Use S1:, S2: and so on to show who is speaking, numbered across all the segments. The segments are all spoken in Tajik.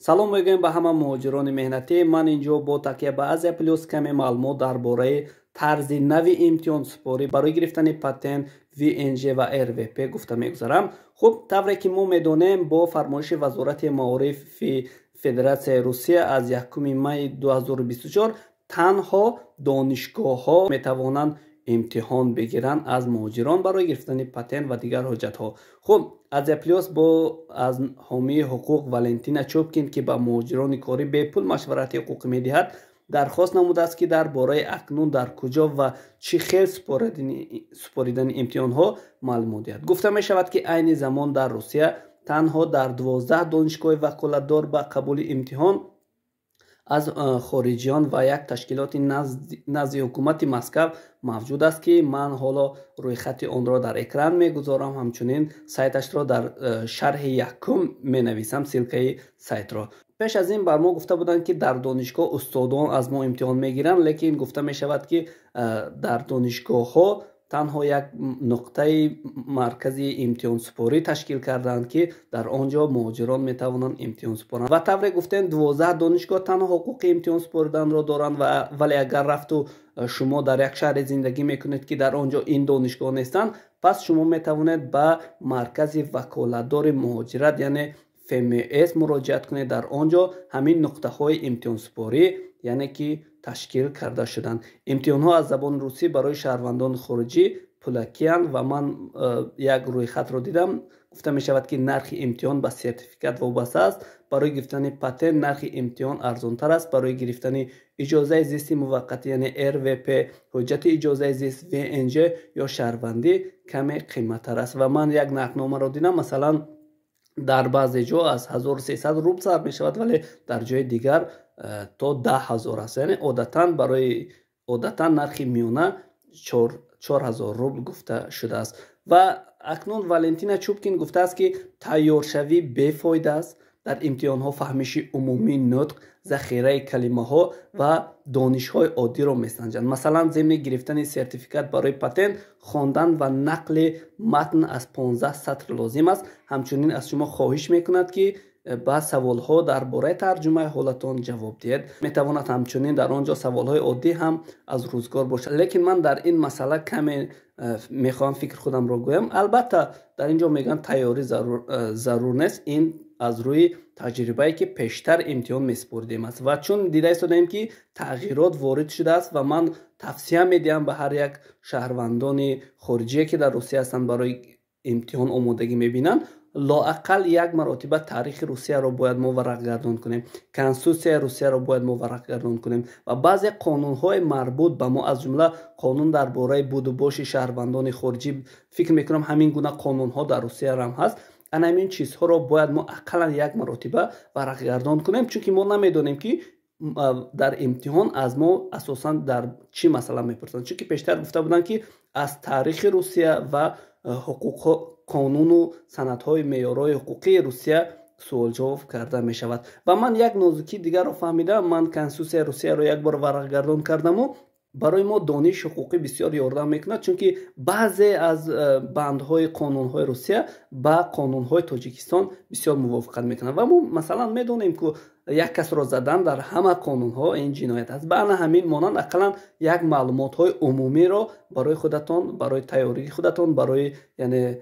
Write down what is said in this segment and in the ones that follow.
S1: Салом мегӯем ба ҳама муҳоҷирони меҳнатӣ. Ман инҷо бо такя ба Азия Плюс каме маълумот дар бораи тарзи нави имтиҳонсупорӣ барои гирифтани патент, ВНЖ ва РВП гуфта мегузарам. Хуб, тавре ки мо медонем, бо фармоиши Вазорати маорифи Федератсияи Русия аз 1 майи 2024 танҳо донишгоҳҳо метавонанд имтиҳон бигиранд аз муҳоҷирон барои гирифтани патент ва дигар ҳуҷҷатҳо. Хуб, Азия Плюс бо аз ҳомии ҳуқуқ Валентина Чупкин, ки ба муҳоҷирони корӣ бепул машварати ҳуқуқӣ медиҳад, дархост намудааст, ки дар бораи акнун дар куҷо ва чӣ хел супоридани имтиҳонҳо маълумот диҳад. Гуфта мешавад, ки айни замон дар Русия танҳо дар 12 донишгоҳи ваколатдор ба қабули имтиҳон аз хориҷиён ва як ташкилоти назди ҳукумати Москав мавҷуд аст, ки ман ҳоло рӯйхати онро дар экран мегузорам, ҳамчунин сайташро дар шарҳи якум менависам, ссылкаи сайтро. Пеш аз ин бар мо гуфта буданд, ки дар донишгоҳ устодон аз мо имтиҳон мегиранд, лекин гуфта мешавад, ки дар донишгоҳҳо танҳо як нуқтаи маркази имтиҳонсупорӣ ташкил карданд, ки дар он ҷо муҳоҷирон метавонанд имтиҳон супоранд. Ва тавре гуфтем, 12 донишгоҳ танҳо ҳуқуқи имтиҳон супориданро доранд, вале агар рафту шумо дар як шаҳре зиндагӣ мекунед, ки дар он ҷо ин донишгоҳ нестанд, пас шумо метавонед ба маркази ваколатдори муҳоҷират, яъне ФМС, муроҷиат кунед. Дар он ҷо ҳамин нуқтаҳои имтиҳонсупорӣ, яъне ки ташкил карда шуданд. Имтиҳонҳо аз забони русӣ барои шаҳрвандони хориҷӣ пулакиянд ва ман як рӯйхатро дидам. Гуфта мешавад, ки нархи имтиҳон ба сертификат вобаста аст. Барои гирифтани патент нархи имтиҳон арзонтар аст. Барои гирифтани иҷозаи зисти муваққатӣ, яъне РВП, ҳуҷҷати иҷозаи зист, ВНЖ ё шаҳрвандӣ каме қиматтар аст. Ва ман як нархномаро дидам, масалан, дар баъзе ҷо аз 1300 рубл сар мешавад, вале дар ҷои дигар то 10 000 аст. Яъне одатан нархи миёна 4000 рубл гуфта шудааст. Ва акнун Валентина Чупкин гуфтааст, ки тайёршавӣ бефоида аст. Дар имтиҳонҳо фаҳмиши умумии нутқ, захираи калимаҳо ва донишҳои оддиро месанҷанд. Масалан, зимни гирифтани сертификат барои патент хондан ва нақли матн аз 15 сатр лозим аст. Ҳамчунин аз шумо хоҳиш мекунад, ки ба саволҳо дар бораи тарҷумаи ҳолатон ҷавоб диҳед. Метавонад ҳамчунин дар он ҷо саволҳои оддӣ ҳам аз рӯзгор бошад. Лекин ман дар ин масъала каме мехоҳам фикри худамро гӯям. Албатта, дар ин ҷо мегӯянд, тайёрӣ зарур нест. Ин аз рӯи таҷрибае, ки пештар имтиҳон месупоридем, аст. Ва чун дида истодаем, ки тағйирот ворид шудааст, ва ман тавсия медиҳам ба ҳар як шаҳрвандони хориҷие, ки дар Русия ҳастанд, барои имтиҳон омодагӣ мебинанд, лоақал як маротиба таърихи Русияро бояд мо варақгардон кунем, Конститутсияи Русияро бояд мо варақгардон кунем ва баъзе қонунҳои марбут ба мо, аз ҷумла қонун дар бораи будубоши шаҳрвандони хориҷӣ. Фикр мекунам, ҳамин гуна қонунҳо дар Русияам ҳаст. Ана ҳамин чизҳоро бояд мо ақаллан як маротиба варақгардон кунем, чунки мо намедонем, ки дар имтиҳон аз мо асосан дар чӣ масъала мепурсанд. Чунки пештар гуфта буданд, ки аз таърихи Русия ва ҳуқуқҳо, қонуну санадҳои меъёрҳои ҳуқуқии Русия суолҷавоб карда мешавад. Ва ман як нозукии дигарро фаҳмидам. Ман Конститутсияи Русияро як бор варақгардон кардаму барои мо дониши ҳуқуқӣ бисёр ёрдам мекунад, чунки баъзе аз бандҳои қонунҳои Русия ба қонунҳои Тоҷикистон бисёр мувофиқат мекунад. Ва мо, масалан, медонем, ку як касро задан дар ҳама қонунҳо ин ҷиноят аст. Ба ана ҳамин монанд ақаллан як маълумотҳои умумиро барои худатон, барои тайёрии худатон, барои, яъне,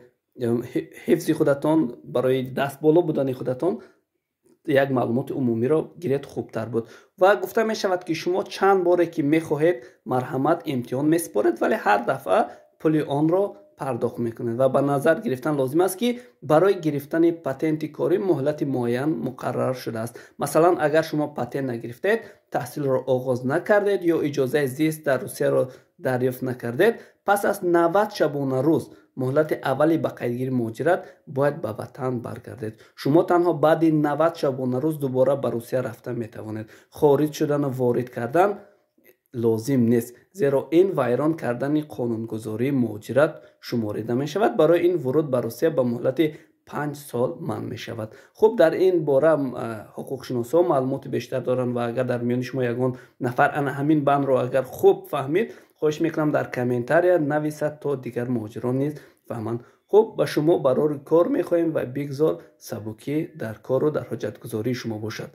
S1: ҳифзи худатон, барои дастболо будани худатон як маълумоти умумиро гиред, хубтар буд. Ва гуфта мешавад, ки шумо чанд боре ки мехоҳед, марҳамат, имтиҳон месупоред, вале ҳар дафъа пули онро пардохт мекунед. Ва ба назар гирифтан лозим аст, ки барои гирифтани патенти корӣ муҳлати муайян муқаррар шудааст. Масалан, агар шумо патент нагирифтед, таҳсилро оғоз накардед ё иҷозаи зист дар Русияро дарёфт накардед, пас аз 90 шабонарӯз муҳлати аввали ба қайдгирии муҳоҷират бояд ба ватан баргардед. Шумо танҳо баъди 90 шабонарӯз дубора ба Русия рафта метавонед. Хориҷ шудану ворид кардан лозим нест, зеро ин вайрон кардани қонунгузории муҳоҷират шуморида мешавад. Барои ин вуруд ба Русия ба муҳлати 5 сол манъ мешавад. Хуб, дар ин бора ҳуқуқшиносҳо маълумоти бештар доранд ва агар дар миёни шумо ягон нафар ана ҳамин бандро агар хуб фаҳмид, хоҳиш мекунам, дар комментария нависад, то дигар муҳоҷирон низ фаҳманд. Хуб, ба шумо барори кор мехоҳем ва бигзор сабукӣ дар кору дар ҳуҷҷатгузории шумо бошад.